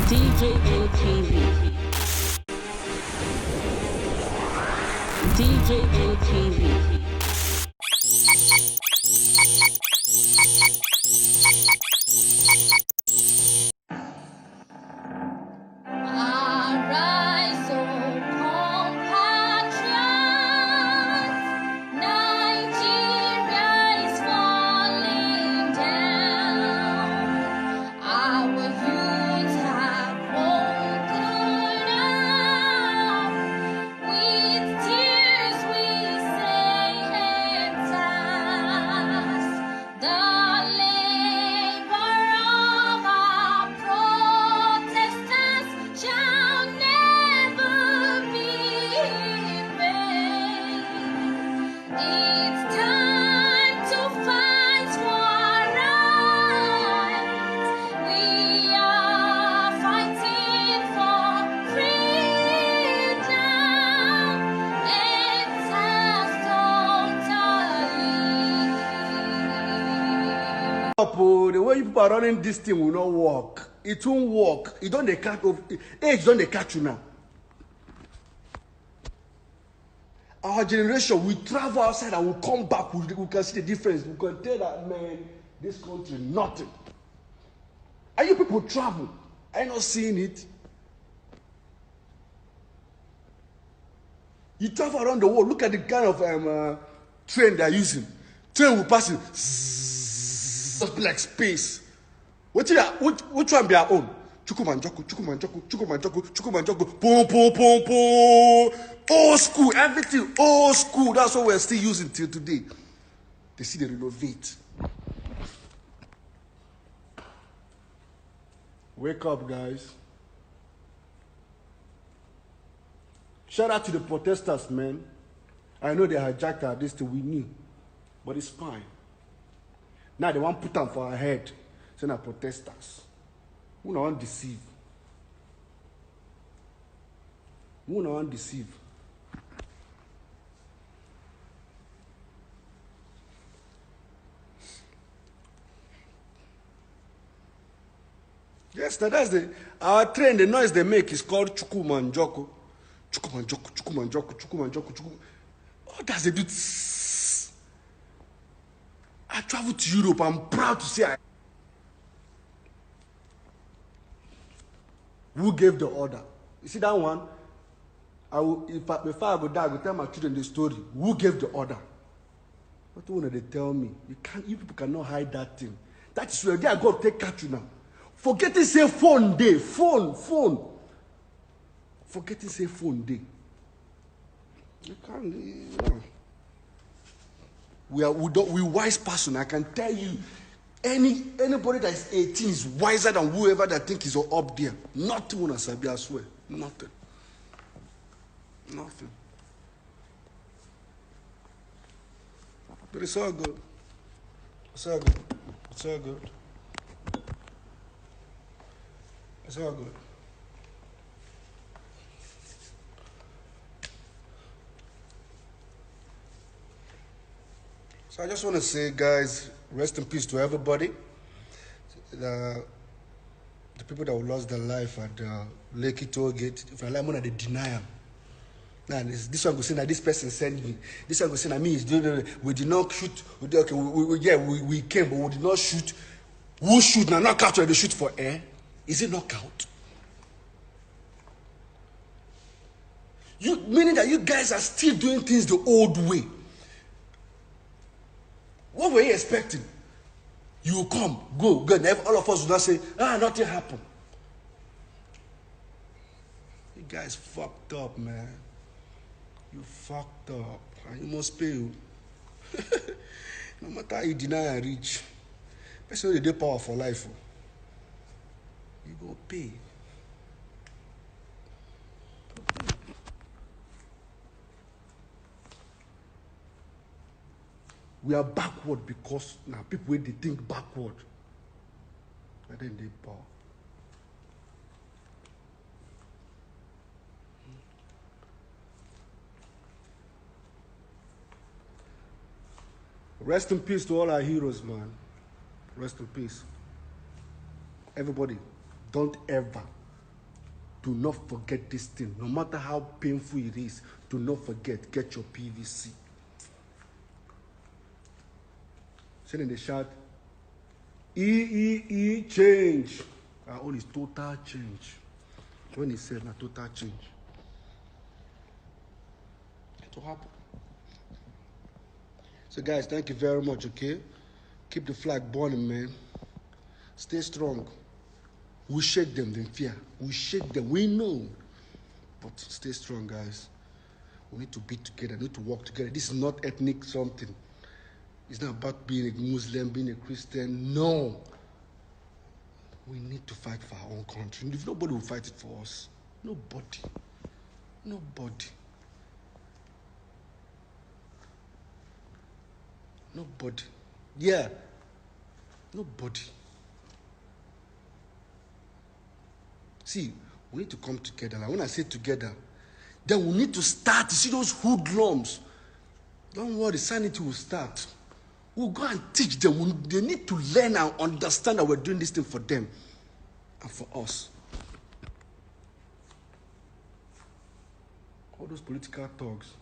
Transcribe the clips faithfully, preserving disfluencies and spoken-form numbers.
D J A T V. D J A T V. Arise, O compatriots, Nigeria is falling down. Our youth have woken up. With tears we say, "Help us." The labor of our protesters shall never be in vain. It's time to fight for rights. We are fighting for freedom. Let us totally. Up, oh, the way you people are running this thing will not work. It won't work. It don't dey catch. Age don't dey catch you now. Our generation, we travel outside and we come back. We, we can see the difference. We can tell that, man, this country, nothing. And you people travel. Are you not seeing it? You travel around the world. Look at the kind of um, uh, train they are using. Train will pass you. Zzz, just be like space. Which, which, which one be our own? Chukwumanjoku, Chukwumanjoku, Chukwumanjoku, Chukwumanjoku, boom, boom, boom, boom. Old school, everything old school. That's what we're still using till today. They see they renovate. Wake up, guys. Shout out to the protesters, man. I know they hijacked our this thing, we knew. But it's fine. Now they want put them for our head. Say na protesters. Who na wan deceive? Who na wan deceive? Yes, now that's the our train. The noise they make is called Chukwumanjoku. Chukwumanjoku, Chukwumanjoku, Chukwumanjoku, Chuku. All that they do. Tss. I travel to Europe. I'm proud to say I. Who gave the order? You see that one? I will, if I, before I go die, I go tell my children the story. Who gave the order? What do they tell me? You can't. You people cannot hide that thing. That is where they are going to take catch you now. Forgetting say phone day, phone, phone. Forgetting say phone day. You can't. You know. We are we don't we wise person. I can tell you, any anybody that is eighteen is wiser than whoever that think is up there. Nothing wanna sabi, I swear. Nothing. Nothing. But it's all good. It's all good. It's all good. It's all good. So I just want to say, guys, rest in peace to everybody. The, the people that lost their life at uh, Lekki toll gate, if I like, I'm gonna deny them. Now this, this one go say, "Now this person send me." This one go say, "Now me is doing." We did not shoot. We did, okay, we, we, we- yeah, we, we came, but we did not shoot. Who shoot now? Knockout or they shoot for air? Is it knockout? You meaning that you guys are still doing things the old way. What were you expecting? You come, go, go, and all of us will not say, "Ah, nothing happened." You guys fucked up, man. You fucked up. And you must pay. Oh. No matter how you deny and reach, person wey dey power for life, oh, you go pay. We are backward because now people wey dey think backward. And then they power. Rest in peace to all our heroes, man. Rest in peace. Everybody, don't ever Do not forget this thing. No matter how painful it is, do not forget. Get your P V C. Say in the chat, E E E change. Our own is total change. When he said na total change, it will happen. So, guys, thank you very much, okay? Keep the flag burning, man. Stay strong. We shake them, then fear. We shake them, we know. But stay strong, guys. We need to be together, we need to work together. This is not ethnic something. It's not about being a Muslim, being a Christian. No. We need to fight for our own country. If nobody will fight it for us, nobody. Nobody. Nobody. Yeah. Nobody. See, we need to come together. Like when I say together, then we need to start. You see those hoodlums? Don't worry, sanity will start. We'll go and teach them. We, they need to learn and understand that we're doing this thing for them and for us. All those political thugs.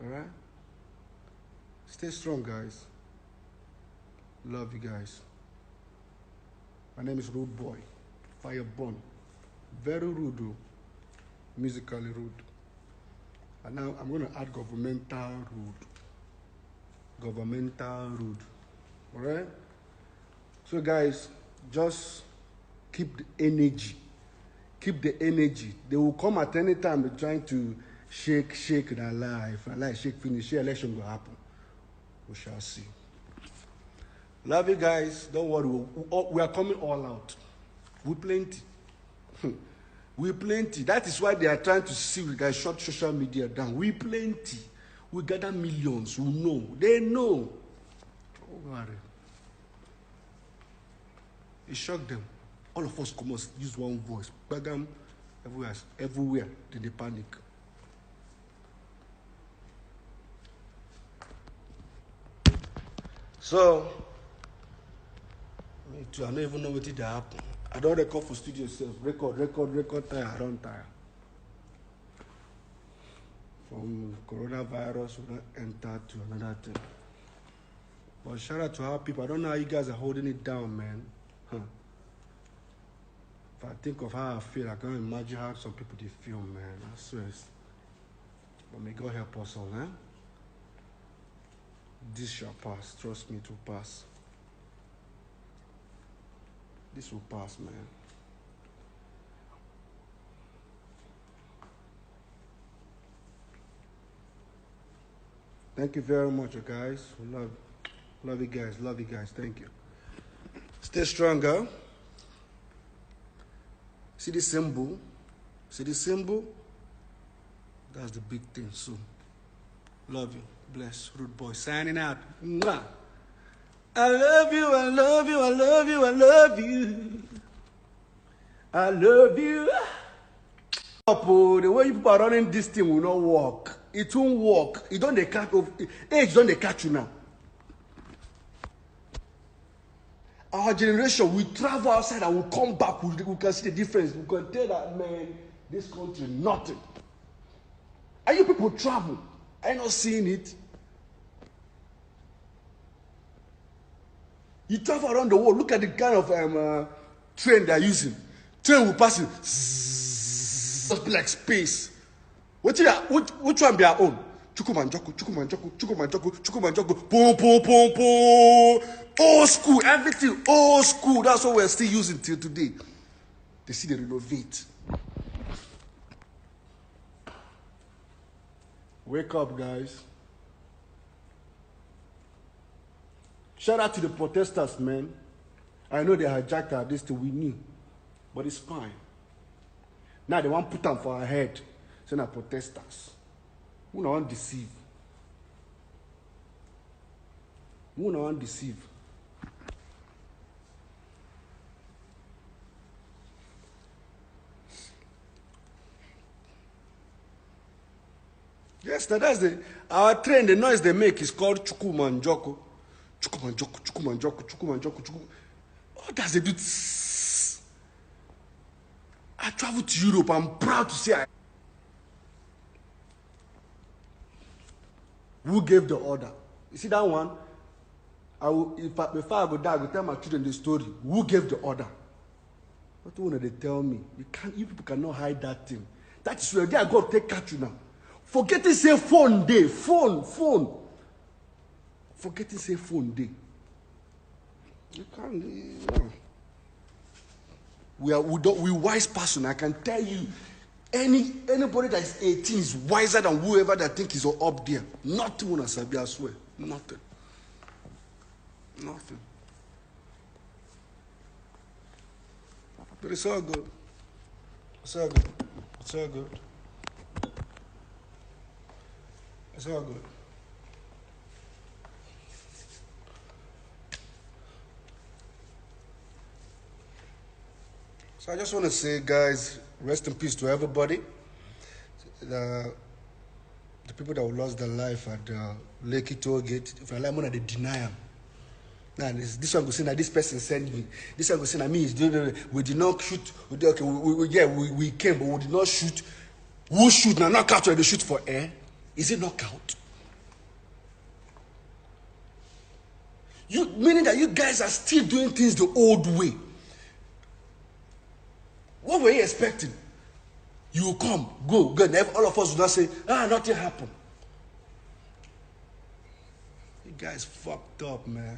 All right? Stay strong, guys. Love you guys. My name is Rude Boy. Fire Bun. Very rude, oh. Musically rude. And now I'm going to add governmental rude. Governmental rude. All right? So, guys, just keep the energy. Keep the energy. They will come at any time, be trying to shake, shake their life. And like shake finish, election will happen. We shall see. Love you guys. Don't worry. We, we, we are coming all out. We plenty. We plenty. That is why they are trying to see we guys shut social media down. We plenty. We gather millions. We know. They know. Don't worry. It shocked them. All of us come use one voice. Bagam, everywhere, everywhere. Then they panic. So, me too, I don't even know what did happen. I don't record for studio sef. Record, record, record, tire, I don't tire. From coronavirus, we don't enter to another thing. But shout out to our people. I don't know how you guys are holding it down, man. Huh. If I think of how I feel, I can't imagine how some people they feel, man. I swear. But may God help us all, eh? This shall pass. Trust me, it will pass. This will pass, man. Thank you very much, you guys. Love, love you guys. Love you guys. Thank you. Stay strong, huh? See the symbol? See the symbol? That's the big thing. So, love you. Bless. Rude Boy signing out. Mwah. I love you, I love you, I love you, I love you. I love you. Up, oh, the way you people are running this thing will not work. It won't work. It don't dey catch. Age don't dey catch you now. Our generation, we travel outside and we come back. We, we can see the difference. We can tell that, man, this country, nothing. And you people travel. Are you not seeing it? You travel around the world. Look at the kind of um, uh, train they're using. Train will pass you. Zzz, just be like space. Which, which, which one be our own? Chukumanjoku, Chukumanjoku, Chukumanjoku, Chukumanjoku, boom, boom, boom, boom. Old school, everything old school. That's what we're still using till today. They see they renovate. Wake up, guys. Shout out to the protesters, man. I know they hijacked our this thing, we knew. But it's fine. Now they want put them for our head. Say na protesters. Who na wan deceive? Who na wan deceive? Yes, now that's the our train. The noise they make is called Chukumanjoko. Chukumanjoko, Chukumanjoko, Chukumanjoko, Chuku. What does it do? Tss. I traveled to Europe. I'm proud to say I. Who gave the order? You see that one? I will, if I, before I go die, I go tell my children the story. Who gave the order? What you wanna they tell me? You can't. You people cannot hide that thing. That is where they are going to take catch you now. Forgetting say phone day, phone, phone. Forgetting say phone day. You can't. You know. We are we don't we wise person. I can tell you, any anybody that is eighteen is wiser than whoever that think is up there. Nothing wanna sabi, I swear. Nothing. Nothing. But it's all good. It's all good. It's all good. It's all good. So I just want to say, guys, rest in peace to everybody. The, the people that lost their life at the Lekki toll gate, if I like, when they deny them. Now, this, this one go say, "Now this person send me." This one go say, "Now me is doing it. We did not shoot. We did, okay, we, we, we- yeah, we, we came, but we did not shoot." Who shoot? Now knockout, or they shoot for air? Is it knockout? You meaning that you guys are still doing things the old way. What were you expecting? You come, go, go. And all of us will not say, "Ah, nothing happened." You guys fucked up, man.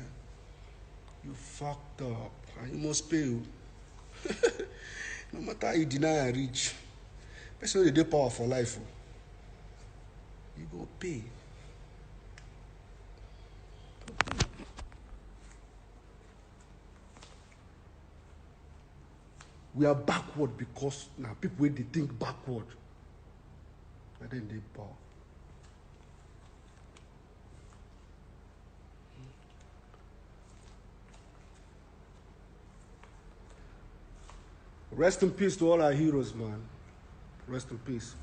You fucked up. And you must pay. Oh. No matter how you deny and reach, person wey dey power for life, oh, you go pay. We are backward because now people wey dey think backward, and then they power. Rest in peace to all our heroes, man. Rest in peace.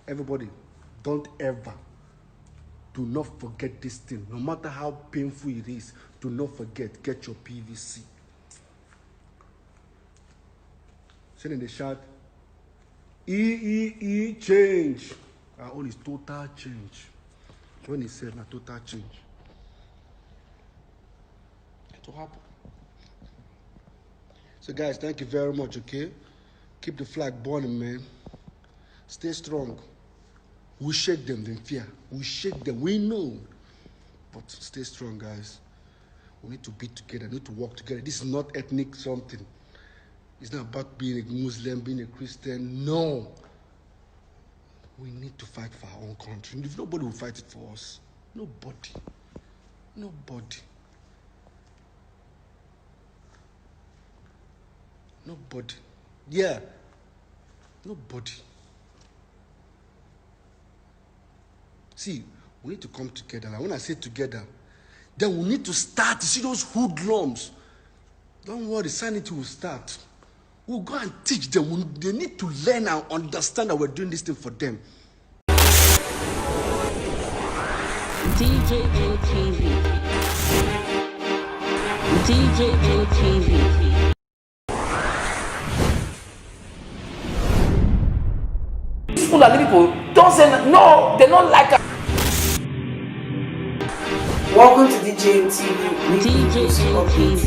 Everybody, don't ever, do not forget this thing. No matter how painful it is, do not forget, get your P V C. Say in the chat, E E E change. Our own is total change. When he said na total change. It will happen. So guys, thank you very much, okay? Keep the flag burning, man. Stay strong. We shake them, they fear. We shake them, we know. But stay strong, guys. We need to be together, we need to work together. This is not ethnic something. It's not about being a Muslim, being a Christian. No. We need to fight for our own country. If nobody will fight it for us, nobody. Nobody. Nobody. Yeah. Nobody. See, we need to come together. Like when I say together, then we need to start. You see those hoodlums? Don't worry, sanity will start. We'll go and teach them. We- They need to learn and understand that we're doing this thing for them. D J A T V. D J A T V. These Fulani people don't say no, they don't like us. Welcome to D J M T V weekly news update.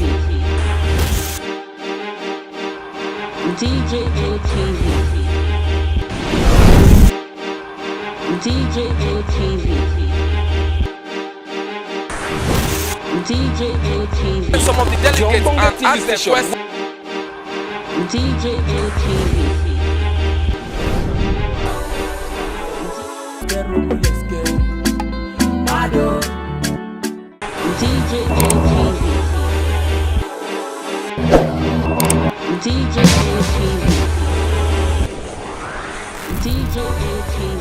D J A T V. D J A T V. D J A T V. Some of the delegates and ask them questions. D J A T V. D J A T V. D J A T V. D J A T V.